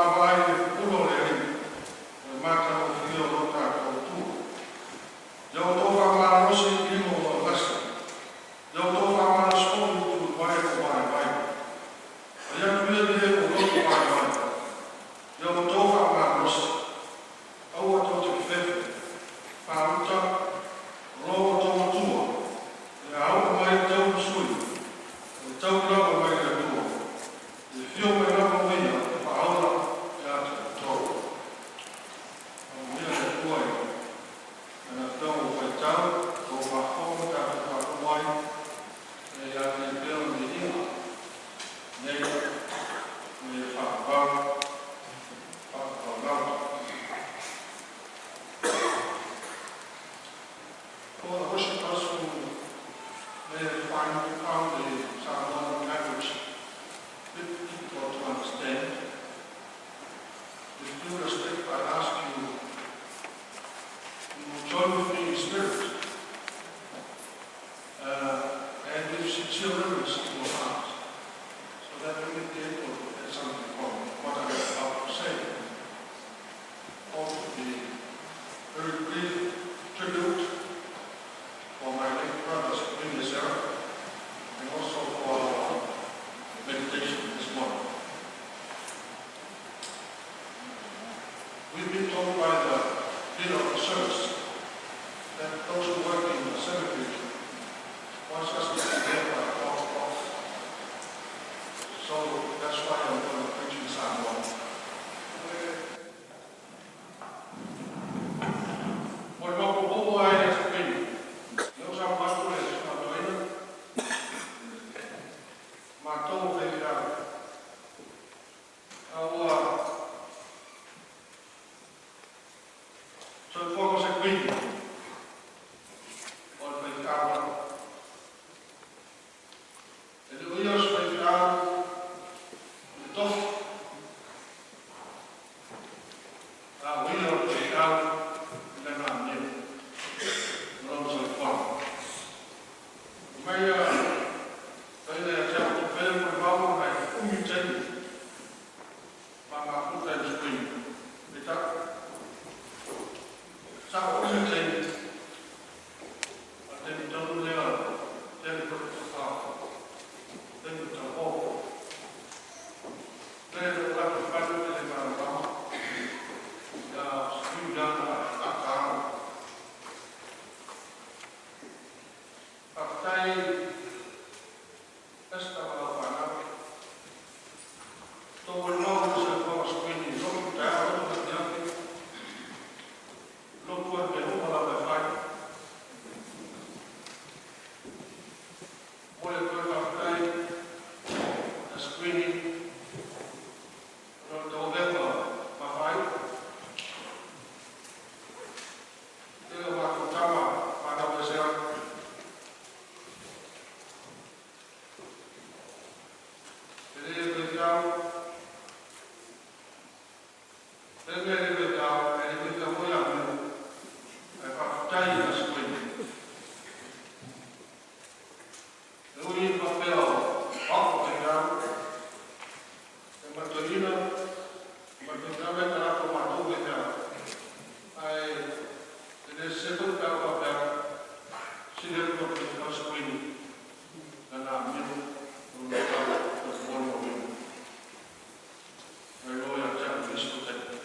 Vaavaai i le pupula o le Alii, o le matagofie o lo tatou Atua. Ia outou faamalolosi i lima ua augasa, ia outou faamalosi foi uluuluvae ua vaevae. Fai atu ia i e ua loto vaivai, ia outou faamalolosi, aua tou te fefe, faaluta, o lo outou Atua, o le a oo mai le taui masui, o le taui lava mai le Atua, e afio mai lava o Ia e faaola ia te outou. Faamanuia le Atua i Lana Afioga ua faitau, ua faafofoga ma tatou faalogo ai, e ia te Ia pea le viiga, nei ma ia faavavau, faavavau lava. For the worshippers who may have found the Samoan language a bit difficult to understand, with due respect, I ask you to join with me in spirit and with sincere reverence in your heart, so that we may be able to get something from what I'm about to say. Also, the very brief tribute for my late brother, Supreme Sarah, and also for our meditation this morning. We've been told by the leader of the service that those who work in the cemetery wants us to be there by 12 o'clock. So that's why I'm going to preach in Samoan. Mo le mapopo ai le Supreme, leo sa mato le fa'atoaina, matou faifeau. A ua soifuaga o Sekuini, o le faifeau lava. E le o ia o se faifeau i le tofi, a o ia o le faifeau i lana amio, ma lona soifuaga. Mai a taina ia te au tupea mo le mau na e umi taimi ma mafuta i le Supreme. Peitai, sa o umi taimi, a taimi tonu lea, tele ko te whao, taimi tau o. Le le o lako whanu te le marama, ia Supreme lana a tāo. Faafetai Esta ma lau fanau. Tou molimau i le soifuaga o Sekuini i lotu taeao, lotu afiafi, lotu ai mea uma lava e fai. Mo le toe faafetai a Sekuini o le tauavega mafai. Tele o matou tama fanau e sea. E le faifeau, le mea le faifeau, e le faifeau foi amio. Ae faafetai ia Sekuini. E ui i faapea o au o faifeau, e matuaina, ma le faifeau le talata o matou faifeau. Ae e le sese foi pe a ou faapea, sili atu le faifeau Sekuini, lana amio, o lona tau, o le molimauina. Mai loa ia te au i nisi o taimi.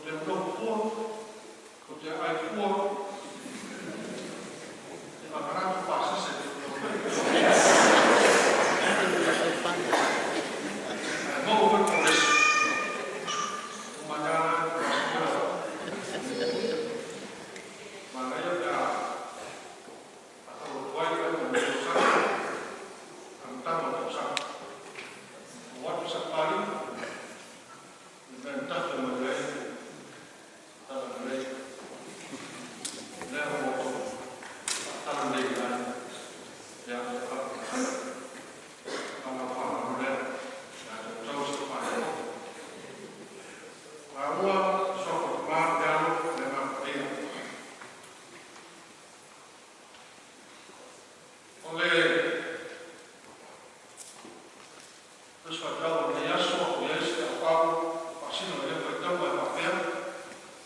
Te nofo fua, tou te aai fua, e faamanatu pasese. Ae maua foi le kolesa, ua mataga le manaia pe a faatau atu ai le tausaga, amataga o le tausaga. Ua o atu Sapali, le mea na tafe mai ai le talalelei, lea ua outou faatalaleina ai. Ia, ma lau faaaloalo lea ia te outou si tamai. Maua le suafa o le Tama le Alo ma le Agaga Paia. O le Tusi Faitau o lenei aso, ua i ai se auau faasino i lea faitauga e faapea: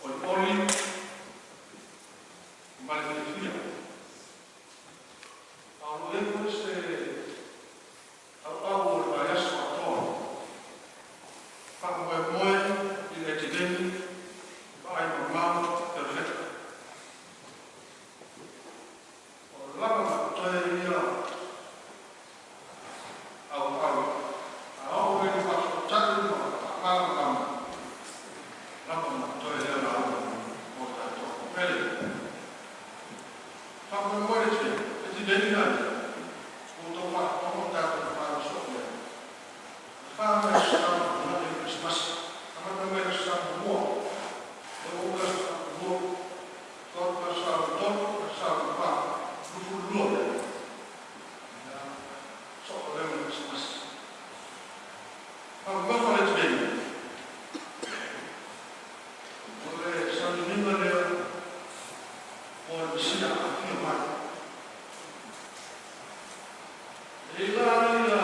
Olioli ma le Fiafia. A o lo o i ai foi se auau o le vaiaso atoa: Faamoemoe i le Etiteni, Vaai Mamao Perofeta. O lava ma totoe ia auau, a oo ina faafesootai ma faamalamalama, lava ma totoe lea lauga mo tatou. Pele, faamoemoe i le Etiteni la ia, ua outou faafofoga o tatou matau soo i ai. E 4 vaiaso talu ona tulai le Kerisimasi, amata mai le Aso Sa muamua, lea ua uma le Aso Sa lona lua, Aso Sa lona tolu, Aso Sa lona fa, 22 lea. Ia, sosoo lea ma le Kerisimasi. Aumamafa le Etiteni, o le sauniuniga lea mo le Mesia afio mai. E i ai la ia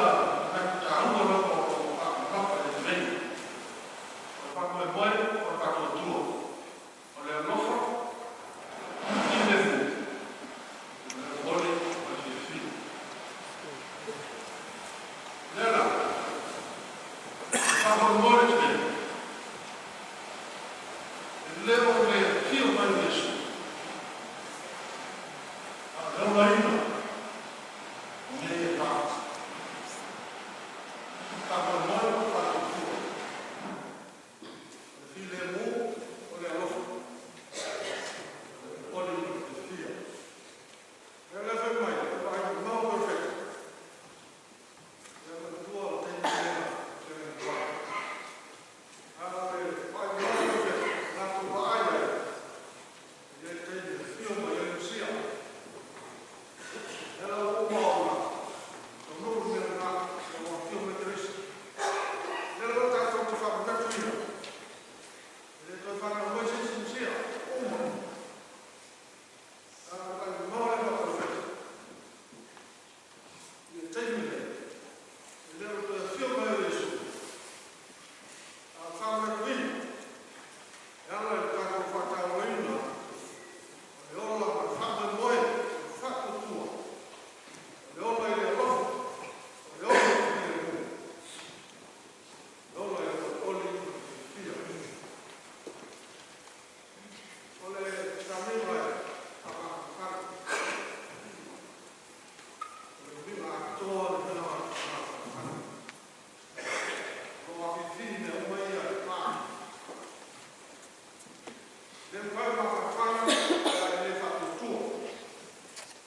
manatu taua lava o lo o faamamafa i le Etiteni. O le faamoemoe o le faatuatua, o le alofa, filemu, o le olioli ma le fiafia. O lea la, e faamoemoe le Etiteni, e le o le afio mai o Iesu, a o le olaina o mea ia e fa. Faamoemoe ma faatuatua, o le filemu, o le alofa, o le olioli ma le fiafia. O lea fai mai, e vaai mamao Perofeta, ia manatua o le taimi lea na feagai ma Loto. A o le vaai mamao a Perofeta, latou vaai ai, e i ai le taimi e afio mai ai le Mesia. O lea la ua uma ona taunuu le mea lena, ina ua afio mai Keriso. O lea la tatou te faamanatuina, e le toe fanau mai se isi Mesia, ua uma. A o le vaai mamao lea a Perofeta, i le taimi lenei, e le o le toe afio mai o Iesu, a o le faamanatuina e ala i le tatou faatauaina o le ola ma le faamoemoe, le faatuatua, o le ola i le alofa, o le ola i le filemu, o le ola i le olioli ma le fiafia. O le sauniga e faamafanafana, o le uiga atoa le mea o le faamafanafana. O lo o afifi mea uma ia e fa. E le mafai ona mafanafana pe a e le faatuatua,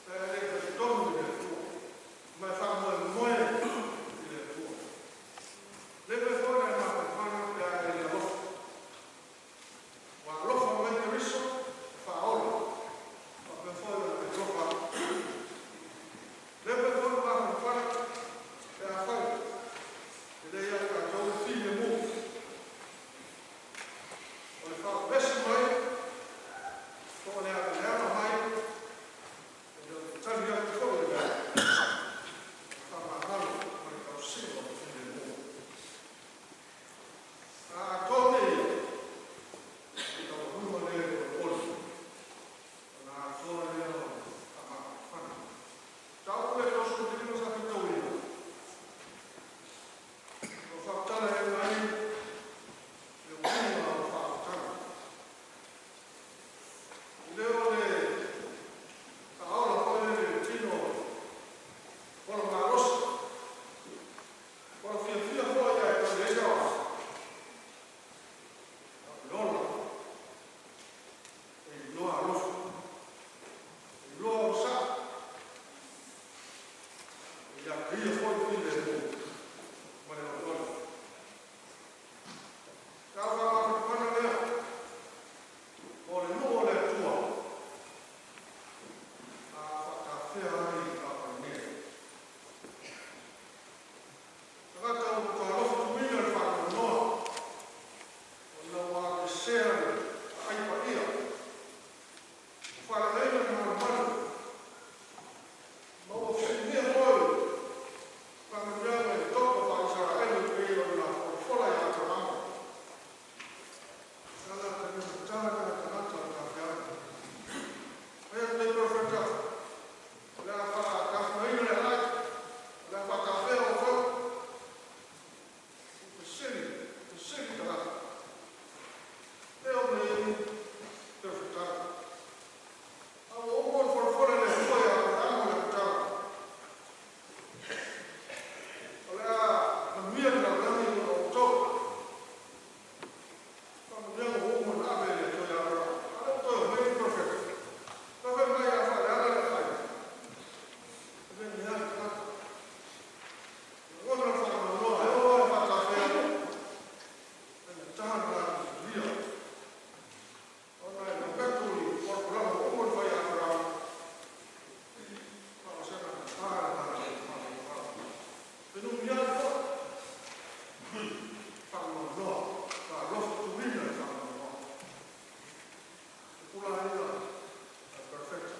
pe a e le talitonu i le Atua, ma e faamoemoe i le Atua. E le mafai foi ona e mafanafana pe a e le alofa. Ua alofa mai Keriso e faaola, faapea foi ona e alofa atu. E le mafai foi ona mafanafana pe afai e le ia tatou le filemu. O le faavesi mai Faafaisea le Aai Paia, ua faaleleina le malumalu, ma ua fesiligia foi faamanuiaga i toto faa-Isaraelu e pei ona folafola ia Aperahama. Tala tala tagata o le tafiala. Fai atu nei Perofeta, o le a faatafugaina le aai, o le a faatafea outou. Fesili, fesili tagata. E o mea Perofeta. A ua uma ona folafola e le Atua ia Aperamo le amataga. O le a manuia le lalolagi ona o outou. Faamanuiaga ua uma ona ave e le Atua ia Aperamo. A lea ua toe omai nei Perofeta. Fai mai a faaleaga le aai. E le mea le tagata. Lagona le faanoanoa e oo lava ina faatafea. Faigata ona latou talia. Ona e manatu i folafolaga ua uma ona fai ia Aperamo. A o se gata lena o le mafaufau. Fenumiai foi. Faanoanoa. Alofa-tulina i le faanoanoa. Tupulaga ia perfect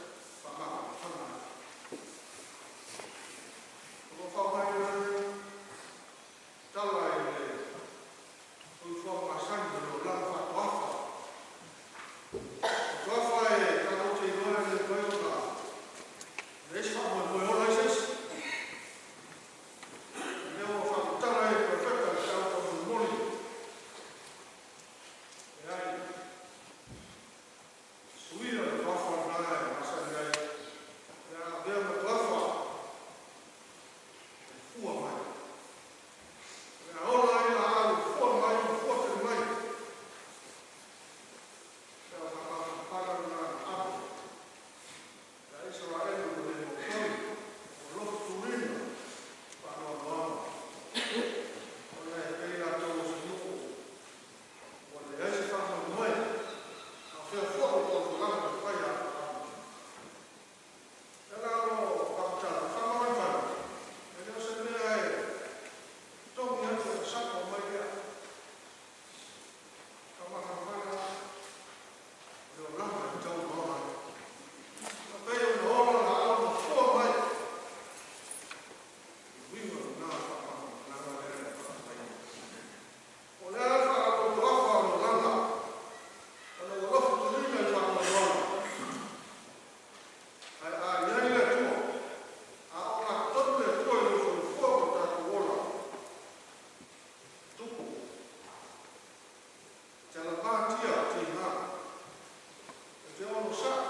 faamafanafana. O lo o faaaogaina ai tala i le soifua masani o le olaga faatoafa. Toafa e tatou te iloa e le mafai ona leai se faamoemoe e ola ai se isi. O lea ua faamatala ai e le Perofeta le feau taumolimoli. E ai, suia le toafa lena e masani ai. Le a avea ma toafa e fua mai. O le a ola ai laau e fua mai ma fua tele mai. Se o faamafanafana lena na ave. Ia Isaraelu ua le mautonu, ua lofotulina faanoanoaga. Ona e pei latou o se nuu ua leai se faamoemoe. A o fea foi o folafolaga na fai ia Aperamo. E ala o faamatala, faamafanafana, e le o se mea e togi atu e saka mai lea. Faamafanafana o le olaga e tau maoa ai. Pei ona ola laau ma fua mai. Uiga lena faamafanafanaga lea e faafetaia. O le ala faaalotoafa o le olaga, ona ua lofotulina i le faanoanoaga. Ae a i ai le Atua, a o gatotonu le Atua i lou soifua ma lo tatou ola, tupu, e te alamatia tiga, e te onosai,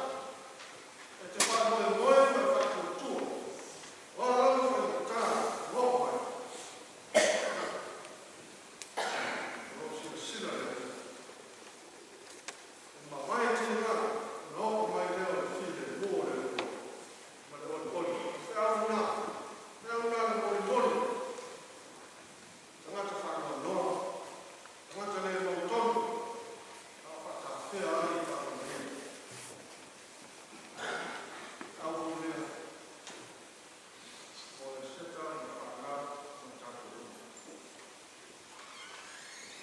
e te faamoemoe ma le faatuatua, o a lava faigata ua oo mai. O lo o silasila le Atua. E mavae tiga ona oo mai lea o le filemu o le Atua ma le olioli. O feau na, feau na le molimoli. Tagata faanoanoa, tagata le mautonu, a o faatafea ai i faamanuiaga. Au lea, o le seta ma fanau ma tatou uma.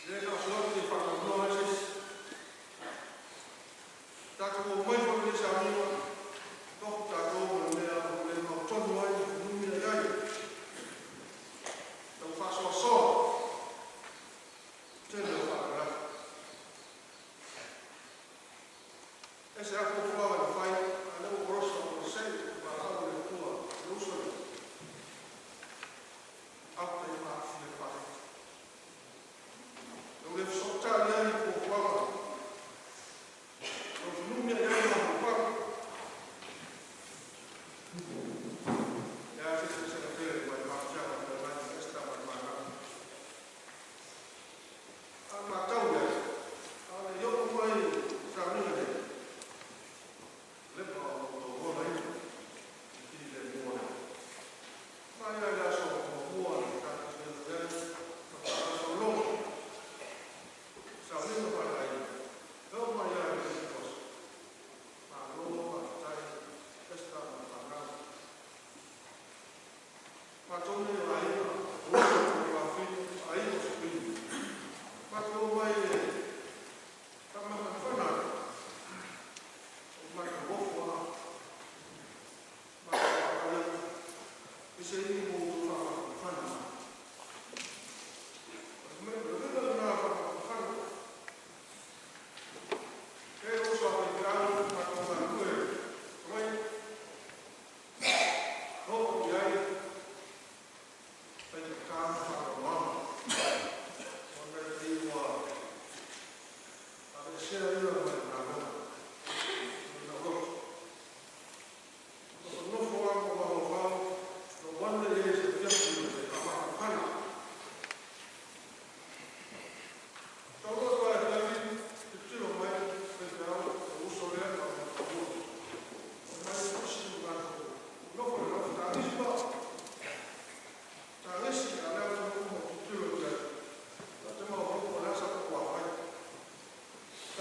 Le taosoaki e faanoanoa ai se isi. Tatou omai foi i le sauniga, tofu tatou ma le mea o le mautonu ai ma fenumiai ai. Tau faasoasoa, tele o faalavelave. E se a fuafuaga na fai, a lea ua kolosa o le sei, valaau o le Atua, le uso lea. Auta i maafia paleti. Lau le fesootai ai i fuafuaga. Lau fenumiai ai mafaufau. E a se se tele mai mafutiaga mai mai esta mai mana. A matau ia, a le i oo mai sauniga nei.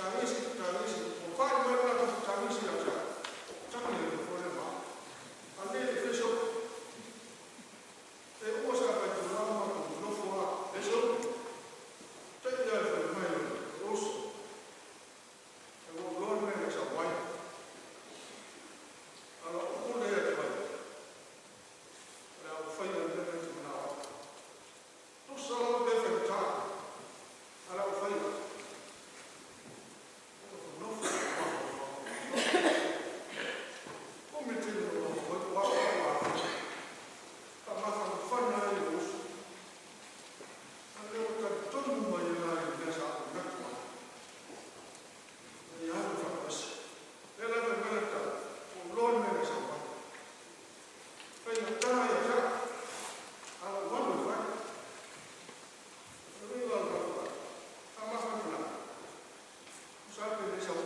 Fetagisi, fetagisi, ua fa'i mai le latou fetagisi ia te a'u, tagi le Nofoa lea ma a'u. A o lenei e fia se upu. E uma se a itula ma matou nonofo a leai se upu. Te'i lea i le fai mai o lou uso, “Ua ou iloa le mea na e sau ai.” A o lau upu lea ia te oe, o le a ou faia le mea lena e te manao ai. Tusa lava pe faigata, ae o le a ou faia. Ou nofo ma ou mafaufau. Umi tele na ou nofo ai o au o au a faamafanafana ai i lou uso, a o lea ua talitonu mai lava i le mea sa ou manatu ai ina ia alu e faatoese. O lea la e fai mai lana tala, “Ua ou iloa le mea na e sau ai. E faigata ia te a'u, ae o le a ou alu e fai.” O lona uiga o lau faamatalaga, tusa lava pe le sau